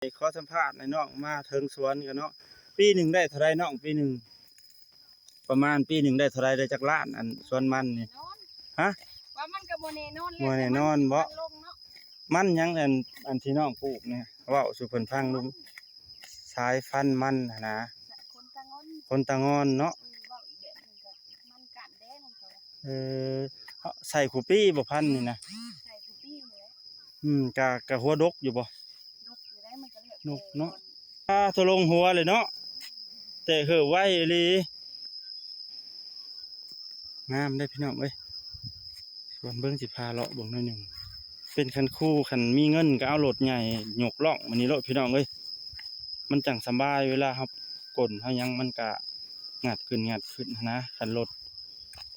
ຂໍສຳພາດໃຫ້ນ້ອງມາເຖິງສວນກ່ອນເນາະ. ປີໜຶ່ງໄດ້ເທົ່າໃດນ້ອງ? ປີໜຶ່ງ ປະມານປີໜຶ່ງໄດ້ເທົ່າໃດ? ໄດ້ຈັກລ້ານ ອັນສວນມັນນີ້? ຮະ? ວ່າມັນກໍບໍ່ແນ່ນອນແຫຼະ ບໍ່ແນ່ນອນບໍ່? ແຕ່ມັນລົງເນາະ. ມັນຫຍັງ ອັນ ອັນທີ່ນ້ອງປູກນີ້ ເວົ້າສູ່ເພິ່ນຟັງດູ. ສາຍພັນມັນຫັ້ນນະ ຂົນຕາງອນ ຂົນຕາງອນເນາະ. ເອີ ເວົ້າອີກແບບໜຶ່ງກໍມັນກ້ານແດງ ເຂົາວ່າ. ເອີ ໃສ່ຄູ່ປີບໍ່ພັນນີ້ນະ? ໃສ່ຄູ່ປີນີ້ແຫຼະ. ອືມ ກະ ກະຫົວດົກຢູ່ບໍ່? ດົກຢູ່ໄດ໋ ມັນກໍແລ້ວແຕ່ ດົກເນາະ. ອ່າ ໂຕລົງຫົວເລີຍເນາະ ແຕກເຫີບໄວອີ່ຫຼີ. ງາມເດ້ພີ່ນ້ອງເອີຍ. ສວນເບິ່ງ ຊິພາເລາະເບິ່ງໜ້ອຍໜຶ່ງ. ເປັນຄັນຄູ ຄັນມີເງິນກໍເອົາລົດໃຫຍ່ຍົກລ່ອງມານີ້ໂລດພີ່ນ້ອງເອີຍ. ມັນຈັ່ງສະບາຍ ເວລາເຮົາກົ້ນເຮົາຫຍັງ ມັນກະງັດຂຶ້ນ ງັດຂຶ້ນຫັ້ນນະ. ຄັນລົດ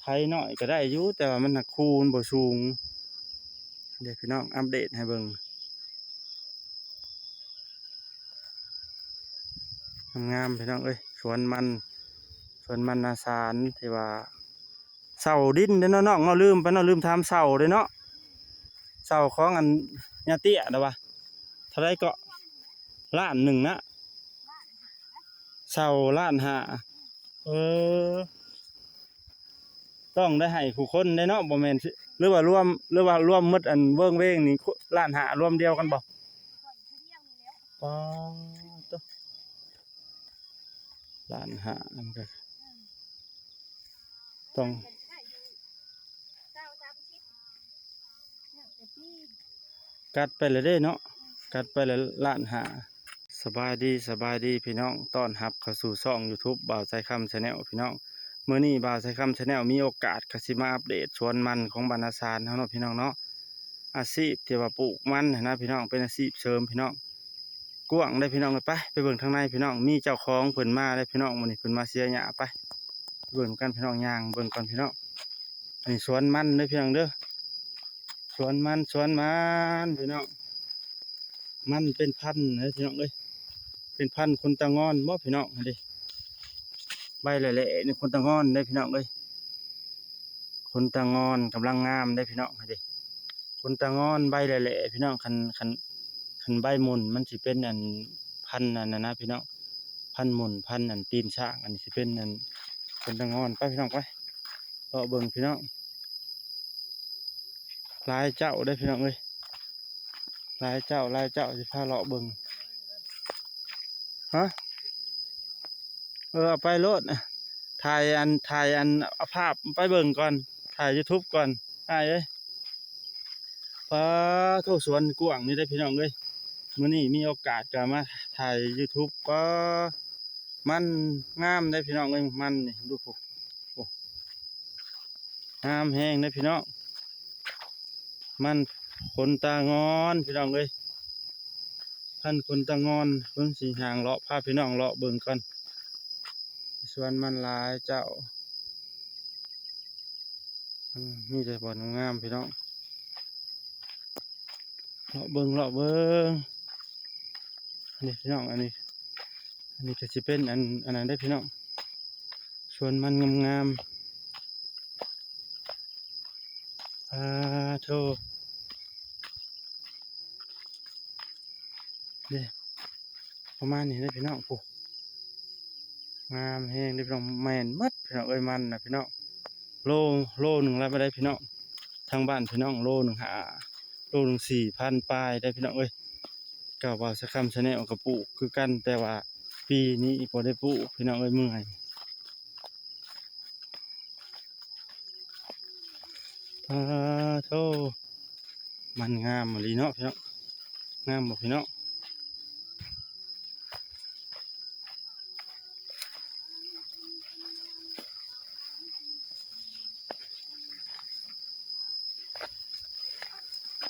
ໄຖນ້ອຍກໍໄດ້ຢູ່ ແຕ່ວ່າມັນໜັກຄູ ມັນບໍ່ສູງ. ເດ້ພີ່ນ້ອງ ອັບເດດໃຫ້ເບິ່ງ. ງາມໆ ພີ່ນ້ອງເອີຍ ສວນມັນ ສວນມັນນາສານ ທີ່ວ່າເຊົ່າດິນເດ້ເນາະນ້ອງເນາະ. ລືມໄປເນາະ ລືມຖາມເຊົ່າເດ້ເນາະ. ເຊົ່າຂອງອັນຍາເຕ້ຍນະວ່າ ເທົ່າໃດເກາະ? ລ້ານໜຶ່ງນະ ເຊົ່າລ້ານຫ້າ. ເອີ ຕ້ອງໄດ້ໃຫ້ຄູ່ຄົນເດ້ເນາະ ບໍ່ແມ່ນ ຫຼືວ່າລວມ ຫຼືວ່າລວມໝົດ ອັນເວີງເວງນີ້ ລ້ານຫ້າລວມດຽວກັນບໍ່? ປາໂຕ ລ້ານຫ້າ ມັນກໍຕ້ອງ ກັດໄປແລ້ວເດ້ເນາະ ກັດໄປແລ້ວລ້ານຫ້າ. ສະບາຍດີ ສະບາຍດີພີ່ນ້ອງ ຕ້ອນຮັບເຂົ້າສູ່ຊ່ອງຢູທູບບ່າວໄຊຄຳແຊນແນວພີ່ນ້ອງ. ມື້ນີ້ບ່າວໄຊຄຳແຊນແນວມີໂອກາດກໍຊິມາອັບເດດສວນມັນຂອງບ້ານນາຊານເຮົາເນາະພີ່ນ້ອງເນາະ. ອາຊີບທີ່ວ່າປູກມັນຫັ້ນນະພີ່ນ້ອງ ເປັນອາຊີບເສີມພີ່ນ້ອງ. ກວ້າງເດ້ພີ່ນ້ອງ. ໄປ ໄປເບິ່ງທາງໃນພີ່ນ້ອງ ມີເຈົ້າຂອງເພິ່ນມາເດ້ພີ່ນ້ອງ. ມື້ນີ້ເພິ່ນມາເສຍຫຍ້າ ໄປ ໄປເບິ່ງນຳກັນພີ່ນ້ອງ. ຍ່າງເບິ່ງກ່ອນພີ່ນ້ອງ. ອັນນີ້ສວນມັນເດີພີ່ນ້ອງເດີ ສວນມັນ ສວນມັນພີ່ນ້ອງ. ມັນເປັນພັນເດີພີ່ນ້ອງເອີຍ ເປັນພັນຂົນຕາງອນບໍ່ພີ່ນ້ອງ. ຫັ້ນເດ້ ໃບແຫຼ້ໆ ນີ້ຂົນຕາງອນເດ້ພີ່ນ້ອງເອີຍ. ຂົນຕາງອນກຳລັງງາມເດ້ພີ່ນ້ອງ. ຫັ້ນເດ້ ຂົນຕາງອນໃບແຫຼ້ໆ ພີ່ນ້ອງ. ຄັນ ຄັນ ຄັນໃບໝຸ່ນມັນຊິເປັນອັນພັນອັນນັ້ນນະພີ່ນ້ອງ ພັນໝຸ່ນ ພັນອັນຕີນຊ້າງ. ອັນນີ້ຊິເປັນອັນຂົນຕາງອນ. ໄປພີ່ນ້ອງ ໄປເລາະເບິ່ງພີ່ນ້ອງ. ຫຼາຍເຈົ້າເດ້ພີ່ນ້ອງເອີຍ ຫຼາຍເຈົ້າ ຫຼາຍເຈົ້າ ຊິພາເລາະເບິ່ງ. ຮະ? ເອີ ເອົາໄປໂລດ ຖ່າຍອັນ ຖ່າຍອັນ ເອົາພາບໄປເບິ່ງກ່ອນ ຖ່າຍຢູທູບກ່ອນອ້າຍເອີຍ. ປາໂທ ສວນກວ້າງນີ້ເດ້ພີ່ນ້ອງເອີຍ. ມື້ນີ້ມີໂອກາດກໍມາຖ່າຍຢູທູບ. ປາ ມັນງາມເດ້ພີ່ນ້ອງເອີຍ ມັນນີ້ ດູພຸ້ນ ໂອ້ ງາມແຮງເດ້ພີ່ນ້ອງ. ມັນຂົນຕາງອນພີ່ນ້ອງເອີຍ ພັນຂົນຕາງອນ. ເບິ່ງ ຊິຍ່າງເລາະ ພາພີ່ນ້ອງເລາະເບິ່ງກ່ອນ. ສວນມັນຫຼາຍເຈົ້າ ອືມ ມີແຕ່ບ່ອນງາມໆ ພີ່ນ້ອງ. ເລາະເບິ່ງ ເລາະເບິ່ງ. ນີ້ພີ່ນ້ອງ ອັນນີ້ ອັນນີ້ກໍຊິເປັນອັນ ອັນນັ້ນເດ້ພີ່ນ້ອງ ສວນມັນງາມໆ. ອາໂທ ເດ້ ປະມານນີ້ເດ້ພີ່ນ້ອງ. ໂອ້ ງາມແຮງເດ້ພີ່ນ້ອງ. ແມ່ນໝົດພີ່ນ້ອງເອີຍ ມັນນະພີ່ນ້ອງ. ໂລ ໂລໜຶ່ງລະໄປໄດ້ພີ່ນ້ອງ ທາງບ້ານພີ່ນ້ອງ ໂລໜຶ່ງຫ້າ ໂລໜຶ່ງສີ່ພັນປາຍໄດ້ພີ່ນ້ອງເອີຍ. ກໍບ່າວໄຊຄຳແຊນແນວກໍປູກຄືກັນ ແຕ່ວ່າປີນີ້ບໍ່ໄດ້ປູກພີ່ນ້ອງເອີຍ ເມື່ອຍ. ປາໂທ ມັນງາມອີ່ຫຼີເນາະພີ່ນ້ອງ. ງາມບໍ່ພີ່ນ້ອງ?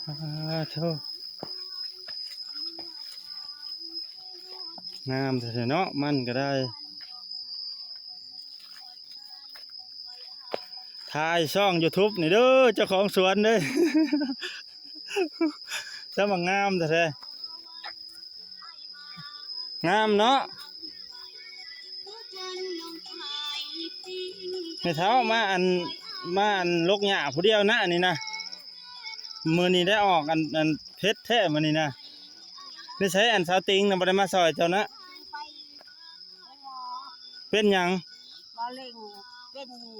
ປາໂທ ງາມແທ້ໆເນາະ ມັນກໍໄດ້. ຖ່າຍຊ່ອງຢູທູບນີ້ເດີ ເຈົ້າຂອງສວນເດີ. ສະໝັກງາມແທ້ໆ ງາມເນາະ. ແມ່ເຖົ້າມາອັນ ມາອັນລົກຫຍ້າຜູ້ດຽວນະ ອັນນີ້ນະ. ມື້ນີ້ໄດ້ອອກອັນ ອັນເພັດແທ້ມື້ນີ້ນະ. ນີ້ໃສ ອັນສາວຕິງນະ ບໍ່ໄດ້ມາຊ່ອຍເຈົ້ານະ? ໄປໂຮງໝໍ. ເປັນຫຍັງ? ມະເຮັງເປັນຢູ່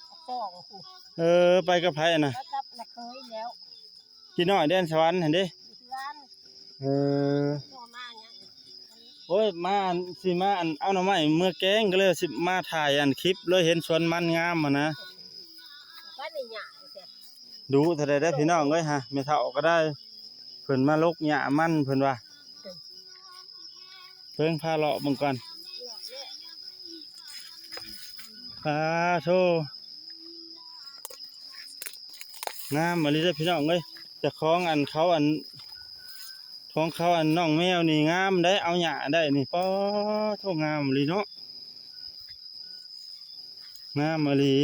ປາກຊ່ອງພຸ້ນ. ເອີ ໄປກັບໃຜນະ? ໄປກັບນ້າເຂີຍແລ້ວ. ພີ່ນ້ອຍແດນສະຫວັນຫັ້ນເດ້? ຢູ່ເຮືອນ. ເອີ ໂທມາຫຍັງ? ໂອ້ຍ ມາ ຊິມາ ອັນ ເອົາໜໍ່ໄມ້ເມືອແກງ ກໍເລີຍຊິມາຖ່າຍອັນຄລິບ ເລີຍເຫັນສວນມັນງາມຫັ້ນນະ. ໄປໃນຫຍ້າແທ້. ດຸເທົ່າໃດເດ້ພີ່ນ້ອງເອີຍ ຫາ ແມ່ເຖົ້າກໍໄດ້ ເພິ່ນມາຫຼົກຫຍ້າມັນເພິ່ນວ່າ. ເອີ ເບິ່ງ ພາເລາະເບິ່ງກ່ອນ. ປາໂທ ງາມອີ່ຫຼີເດ້ພີ່ນ້ອງເອີຍ. ເຈົ້າຂອງອັນເຂົາ ອັນ ຂອງເຂົາ ອັນ ນ້ອງແມວນີ້ງາມໄດ໋ ເອົາຫຍ້າໄດ້ນີ້. ປາໂທ ງາມອີ່ຫຼີເນາະ. ງາມອີ່ຫຼີ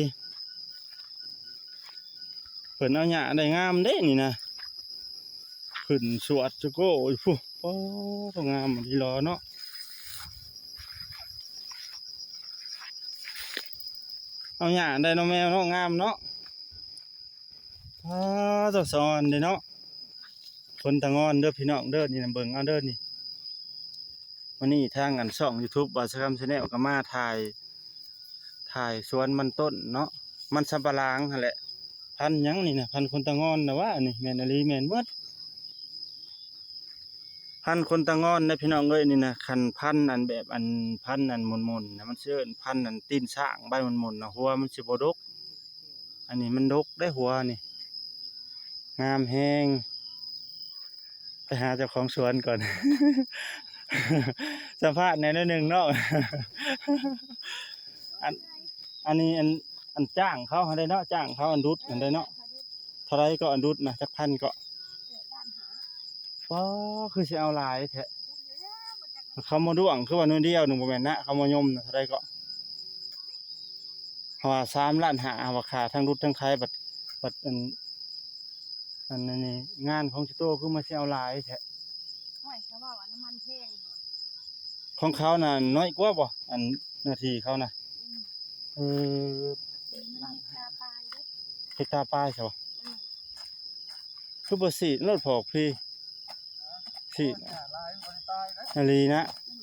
ເພິ່ນເອົາຫຍ້າໄດ້ງາມເດ້ນີ້ນະ ຂຶ້ນສວດຈຸໂກຢູ່ພຸ້ນ. ໂອ້ ງາມອີ່ຫຼີຫຼໍເນາະ ເອົາຫຍ້າໄດ້ເນາະແມວເນາະ ງາມເນາະ. ອ້າ ສະອອນເດ້ເນາະ ຄົນຕາງອນເດີພີ່ນ້ອງເດີ. ນີ້ນະ ເບິ່ງເອົາເດີນີ້. ມື້ນີ້ທາງອັນຊ່ອງຢູທູບບ່າວສະຄຳແຊນແນວກໍມາຖ່າຍ ຖ່າຍສວນມັນຕົ້ນເນາະ ມັນສຳປະຫຼັງຫັ້ນແຫຼະ. ພັນຫຍັງນີ້ນະ ພັນຄົນຕາງອນນະວະ ອັນນີ້ແມ່ນອີ່ຫຼີ ແມ່ນໝົດ ພັນຄົນຕາງອນເດ້ພີ່ນ້ອງເອີຍ. ນີ້ນະ ຄັນພັນອັນແບບອັນພັນອັນໝຸ່ນໆນະ ມັນຊິເອີ້ນພັນອັນຕີນຊ້າງ ໃບໝຸ່ນໆນະ ຫົວມັນຊິບໍ່ດົກ. ອັນນີ້ມັນດົກເດ້ຫົວນີ້ ງາມແຮງ. ໄປຫາເຈົ້າຂອງສວນກ່ອນ ສຳພາດແດ່ໜ້ອຍໜຶ່ງເນາະ. ອັນ ອັນນີ້ ອັນ ອັນຈ້າງເຂົາຫັ້ນເດ້ເນາະ ຈ້າງເຂົາອັນດຸດຫັ້ນເດ້ເນາະ. ເທົ່າໃດເກາະ ອັນດຸດນະ ຈັກພັນເກາະ? ປາ ຄືຊິເອົາຫຼາຍແທ້. ເຂົາມາດ້ວງຄືວ່າໜ່ວຍດຽວໜຶ່ງ ບໍ່ແມ່ນນະ ເຂົາມາຍົມນະ ເທົ່າໃດເກາະ? ເຮົາວ່າສາມລ້ານຫ້າ ເຮົາວ່າຄ່າທັງດຸດທັງໄຖ ບັດ ບັດອັນ ອັນນັ້ນນີ້ ງານຂອງຊິໂຕຄືມາຊິເອົາຫຼາຍແທ້. ໂອ້ຍ ເຂົາເວົ້າວ່ານ້ຳມັນແພງ. ຂອງເຂົານະນ້ອຍກວ່າບໍ່ ອັນເນື້ອທີ່ເຂົານະ? ອືມ ເອີ ເຮັກຕາປາຍເດ້ ເຮັກຕາປາຍຊະບໍ່? ອືມ ຄືບໍ່ສີດໂລດ ພອກພີ ສີດ ໂອ້ຍ ຫຼາຍມັນບໍ່ໄດ້ຕາຍນະ ອີ່ຫຼີນະ. ອື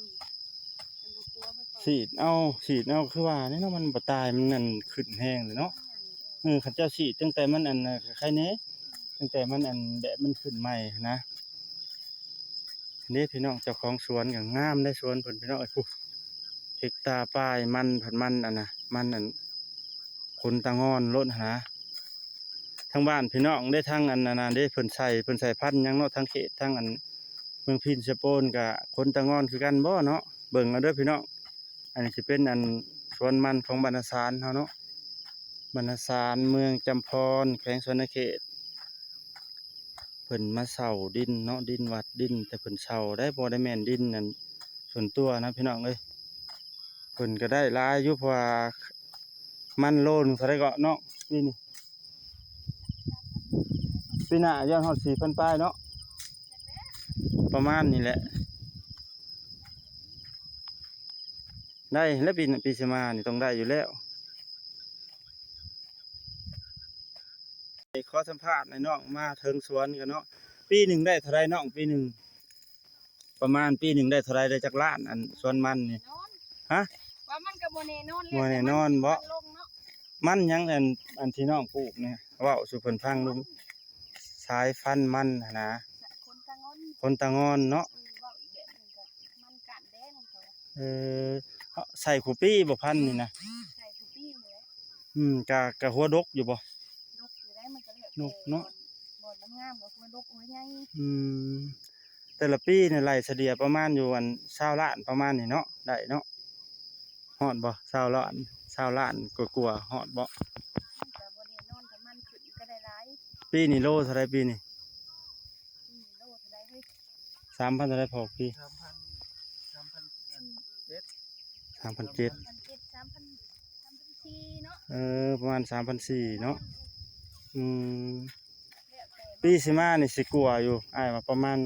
ມ ສີດເອົາ ສີດເອົາ ຄືວ່ານີ້ເນາະ ມັນບໍ່ຕາຍ ມັນອັນຂຶ້ນແຮງເລີຍເນາະ. ເອີ ຄັນເຈົ້າສີດຕັ້ງແຕ່ມັນອັນ ໃຄແດ່ ຕັ້ງແຕ່ມັນອັນແບບມັນຂຶ້ນໃໝ່ຫັ້ນນະ. ເດ້ພີ່ນ້ອງ ເຈົ້າຂອງສວນກໍງາມໄດ໋ ສວນເພິ່ນພີ່ນ້ອງເອີຍ ພຸ້ນ ເຮັກຕາປາຍ ມັນພັດ ມັນອັນນະ ມັນອັນ ຄົນຕາງອນໂລດຫັ້ນນະ. ທາງບ້ານພີ່ນ້ອງເດ້ ທາງອັນນັ້ນເດ້ ເພິ່ນໃສ່ ເພິ່ນໃສ່ພັນຫຍັງເນາະ ທາງເຂດ ທາງອັນເມືອງພີນເຊໂປນ ກະຄົນຕາງອນຄືກັນບໍ່ເນາະ. ເບິ່ງເອົາເດີພີ່ນ້ອງ ອັນນີ້ຊິເປັນອັນສວນມັນຂອງບັນນະສານເຮົາເນາະ ບັນນະສານ ເມືອງຈຳພອນ ແຂວງສະຫວັນນະເຂດ. ເພິ່ນມາເຊົ່າດິນເນາະ ດິນວັດ ດິນ ແຕ່ເພິ່ນເຊົ່າໄດ໋ ບໍ່ໄດ້ແມ່ນດິນອັນສ່ວນຕົວນະພີ່ນ້ອງເອີຍ. ເພິ່ນກໍໄດ້ຫຼາຍຢູ່ ເພາະວ່າມັນໂລໜຶ່ງເທົ່າໃດເກາະນ້ອງ ປີນີ້? ປີໜ້າຢ້ານຮອດສີ່ພັນປາຍເນາະ ປະມານນີ້ແຫຼະ. ໄດ້ແລ້ວ ປີ ປີຊິມານີ້ຕ້ອງໄດ້ຢູ່ແລ້ວ. ຂໍສຳພາດໃຫ້ນ້ອງມາເຖິງສວນກັນເນາະ ປີໜຶ່ງໄດ້ເທົ່າໃດນ້ອງ? ປີໜຶ່ງ ປະມານປີໜຶ່ງໄດ້ເທົ່າໃດ ໄດ້ຈັກລ້ານ ອັນສວນມັນນີ້? ຮະ? ວ່າມັນກໍບໍ່ແນ່ນອນແລ້ວ ບໍ່ແນ່ນອນບໍ່? ມັນຫຍັງ ອັນ ອັນທີ່ນ້ອງປູກນີ້ ເວົ້າສູ່ເພິ່ນຟັງດູ ສາຍພັນມັນຫັ້ນນະ ຄົນຕາງອນ ຄົນຕາງອນເນາະ. ເອີ ເວົ້າອີກແບບໜຶ່ງກໍມັນກ້ານແດງ ເອີ ໃສ່ຄູ່ປີບໍ່ ພັນນີ້ນະ? ໃສ່ຄູ່ປີແຫຼະ. ອືມ ກະ ກະຫົວດົກຢູ່ບໍ່? ດົກຢູ່ໄດ໋ ມັນກໍເລືອກ ດົກເນາະ ແຕ່ບ່ອນ ບ່ອນງາມໆກໍຫົວດົກຫົວໃຫຍ່. ອືມ ແຕ່ລະປີນີ້ໄລ່ສະເລ່ຍປະມານຢູ່ອັນຊາວລ້ານປະມານນີ້ເນາະ ໄດ້ເນາະ ຮອດບໍ່? ຊາວລ້ານ ຊາວລ້ານກວ່າໆ ຮອດບໍ່? ມັນກໍບໍ່ແນ່ນອນ ກໍມັນຂຶ້ນກໍໄດ້ຫຼາຍ. ປີນີ້ໂລເທົ່າໃດປີນີ້? ປີນີ້ໂລເທົ່າໃດເຮີ້ຍ? ສາມພັນເທົ່າໃດພໍປີ? ສາມພັນ ສາມພັນເຈັດ ສາມພັນເຈັດ ສາມພັນເຈັດ ສາມພັນ ສາມພັນສີ່ເນາະ. ເອີ ປະມານສາມພັນສີ່ເນາະ. ອືມ ແລ້ວແຕ່ ປີຊິມານີ້ຊິກວ່າຢູ່ ອ້າຍວ່າປະມານ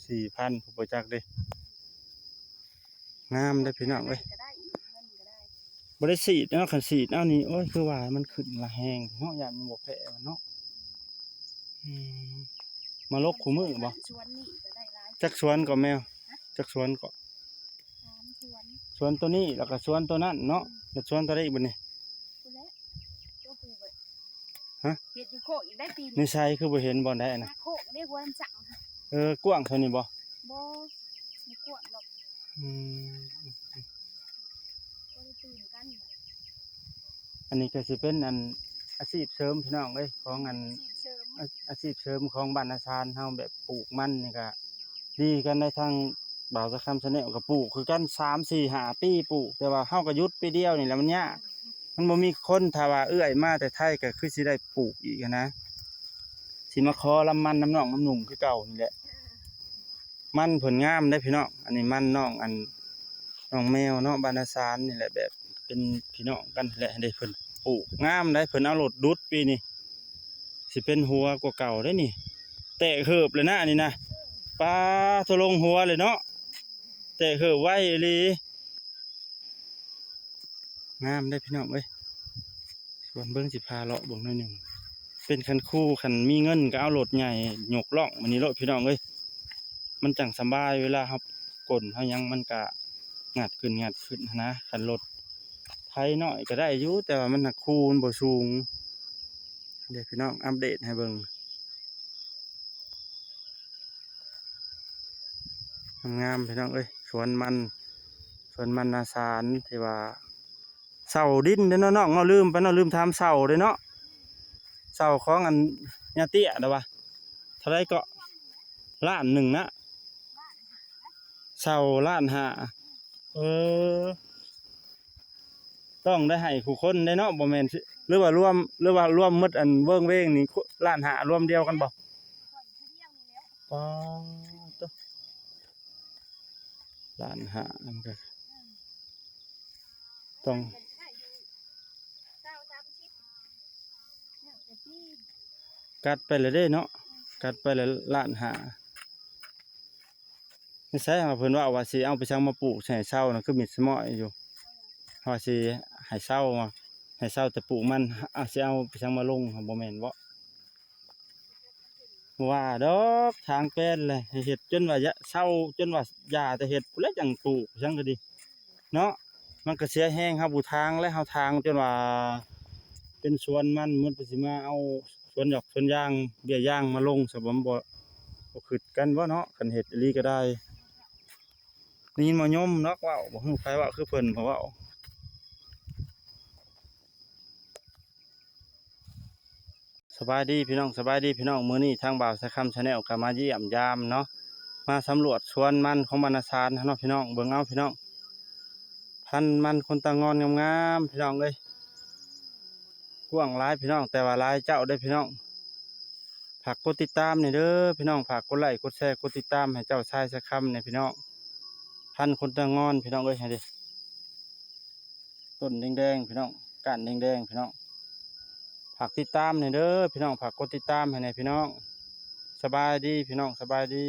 ສີ່ພັນ ຜູ້ບໍ່ຈັກເດ້. ງາມເດ້ພີ່ນ້ອງເອີຍ ກໍໄດ້ ເງິນກໍໄດ້ ບໍ່ໄດ້ສີດເນາະ. ຄັນສີດເອົານີ້ ໂອ້ຍ ຄືວ່າມັນຂຶ້ນລະແຮງເນາະ ຢ້ານມັນບໍ່ແຜ່ເນາະ. ອືມ ມາລົກຄູ່ມື້ບໍ່? ສວນນີ້ກໍໄດ້ຫຼາຍ ຈັກສວນເກາະແມວ? ຈັກສວນເກາະ? ສາມສວນ ສວນໂຕນີ້ ແລ້ວກໍສວນໂຕນັ້ນເນາະ. ແລ້ວສວນໂຕໃດອີກບັດນີ້? ພຸ້ນແຫຼະ ໂຕປູເບິດ. ຮະ? ເຮັດຢູ່ໂຄກອີກໄດ້ປີນີ້. ໃນໃສຄືບໍ່ເຫັນບ່ອນໃດນະ? ໂຄກເດ້ ຫົວນ້ຳສັງ. ເອີ ກວ້າງເທົ່ານີ້ບໍ່? ບໍ່ ບໍ່ກວ້າງດອກ. ອືມ ບໍ່ໄດ້ຕື່ມກັນ. ອັນນີ້ກໍຊິເປັນອັນອາຊີບເສີມ ພີ່ນ້ອງເອີຍ ຂອງອັນ ອາຊີບເສີມ ອາ ອາຊີບເສີມຂອງບ້ານນາຊານເຮົາ ແບບປູກມັນນີ້ກໍດີກັນໄດ໋. ທາງບ່າວສາຄຳ Channel ກໍປູກຄືກັນ ສາມ ສີ່ ຫ້າ ປີປູກ ແຕ່ວ່າເຮົາກໍຢຸດປີດຽວນີ້ແຫຼະ ມັນຍາກ ມັນບໍ່ມີຄົນ. ຖ້າວ່າເອື້ອຍມາແຕ່ໄທກໍຄືຊິໄດ້ປູກອີກຫັ້ນນະ ຊິມາຂໍລຳມັນນຳນ້ອງນຳນຸ່ງຄືເກົ່ານີ້ແຫຼະ. ມັນເພິ່ນງາມເດ້ພີ່ນ້ອງ. ອັນນີ້ມັນນ້ອງ ອັນ ນ້ອງແມວເນາະ ບ້ານນາຊານນີ້ແຫຼະ ແບບເປັນພີ່ນ້ອງກັນແຫຼະເດ້. ເພິ່ນປູກງາມໄດ໋ ເພິ່ນເອົາລົດດຸດປີນີ້ ຊິເປັນຫົວກວ່າເກົ່າໄດ໋ນີ້. ແຕກເຫີບເລີຍນະອັນນີ້ນະ ປ້າໂທ້ ລົງຫົວເລີຍເນາະ ແຕກເຫີບໄວອີ່ຫຼີ. ງາມເດ້ພີ່ນ້ອງເອີຍ ຊວນເບິ່ງ ຊິພາເລາະເບິ່ງໜ້ອຍໜຶ່ງ. ເປັນຄັນຄູ ຄັນມີເງິນກໍເອົາລົດໃຫຍ່ຍົກລ່ອງມານີ້ໂລດພີ່ນ້ອງເອີຍ ມັນຈັ່ງສະບາຍ ເວລາເຮົາກົ້ນເຮົາຫຍັງ ມັນກະງັດຂຶ້ນ ງັດຂຶ້ນຫັ້ນນະ. ຄັນລົດໄຖນ້ອຍກໍໄດ້ຢູ່ ແຕ່ວ່າມັນໜັກຄູ ມັນບໍ່ສູງເດ້ພີ່ນ້ອງ. ອັບເດດໃຫ້ເບິ່ງ ງາມໆ ພີ່ນ້ອງເອີຍ ສວນມັນ ສວນມັນນາຊານ ທີ່ວ່າເຊົ່າດິນເດ້ເນາະນ້ອງເນາະ. ລືມໄປເນາະ ລືມຖາມເຊົ່າເດ້ເນາະ. ເຊົ່າຂອງອັນຍາເຕ້ຍນະວ່າ ເທົ່າໃດເກາະ? ລ້ານໜຶ່ງນະ ເຊົ່າລ້ານຫ້າ. ເອີ ຕ້ອງໄດ້ໃຫ້ຄູ່ຄົນໄດ້ເນາະ ບໍ່ແມ່ນ ຫຼືວ່າລວມ ຫຼືວ່າລວມໝົດອັນເວີງເວງນີ້ ລ້ານຫ້າລວມດຽວກັນບໍ່? ປາດໂທ້ ລ້ານຫ້າ ມັນກໍຕ້ອງ ກັດໄປແລ້ວເດ້ເນາະ ກັດໄປແລ້ວລ້ານຫ້າ. ໃນໃສວ່າເພິ່ນເວົ້າວ່າຊິເອົາໄປສັງມາປູກໃຫ້ເຊົ່ານະ ຄືມິດສະໝ້ອຍຢູ່ ວ່າຊິໃຫ້ເຊົ່າ ໃຫ້ເຊົ່າແຕ່ປູກມັນ ອາ ຊິເອົາໄປສັງມາລົງ ບໍ່ແມ່ນເບາະ? ບໍ່ວ່າດອກ ທາງແປນແຫຼະ ໃຫ້ເຮັດຈົນວ່າຢາ ເຊົ່າຈົນວ່າຢ່າແຕ່ເຮັດພຸ້ນແຫຼະ ຈັ່ງປູກ ສັງກໍດີເນາະ. ມັນກໍເສຍແຮງເຮົາຜູ້ທາງແຫຼະ ເຮົາທາງຈົນວ່າເປັນສວນມັນ ມັນໄປຊິມາເອົາ ສວນຢອກສວນຢາງ ເບ້ຍຢາງມາລົງຊະ ບໍ່ ມັນບໍ່ ບໍ່ຄຶດກັນບໍ່ເນາະ. ຄັນເຮັດອີ່ຫຼີກໍໄດ້ ໄດ້ຍິນໝໍຍົມນອກເວົ້າ ບໍ່ຮູ້ໃຜເວົ້າຄືເພິ່ນບໍ່ເວົ້າ. ສະບາຍດີພີ່ນ້ອງ ສະບາຍດີພີ່ນ້ອງ. ມື້ນີ້ທາງບ່າວສາຍຄຳ Channel ກໍມາຢ້ຽມຢາມເນາະ ມາສຳຫຼວດສວນມັນຂອງບັນນາຊານເນາະພີ່ນ້ອງ. ເບິ່ງເອົາພີ່ນ້ອງ ພັນມັນຄົນຕາງອນງາມໆ ພີ່ນ້ອງເອີຍ ກວ້າງຫຼາຍພີ່ນ້ອງ ແຕ່ວ່າຫຼາຍເຈົ້າເດ້ພີ່ນ້ອງ. ຝາກກົດຕິດຕາມແດ່ເດີພີ່ນ້ອງ ຝາກກົດໄລ້ ກົດແຊ ກົດຕິດຕາມໃຫ້ເຈົ້າຊາຍສະຄຳແດ່ພີ່ນ້ອງ. ພັນຄົນຕາງອນພີ່ນ້ອງເອີຍ ໃຫ້ເດ້ ຕົ້ນແດງໆ ພີ່ນ້ອງ ກ້ານແດງໆ ພີ່ນ້ອງ. ຝາກຕິດຕາມແດ່ເດີພີ່ນ້ອງ ຝາກກົດຕິດຕາມໃຫ້ແດ່ພີ່ນ້ອງ. ສະບາຍດີພີ່ນ້ອງ ສະບາຍດີ.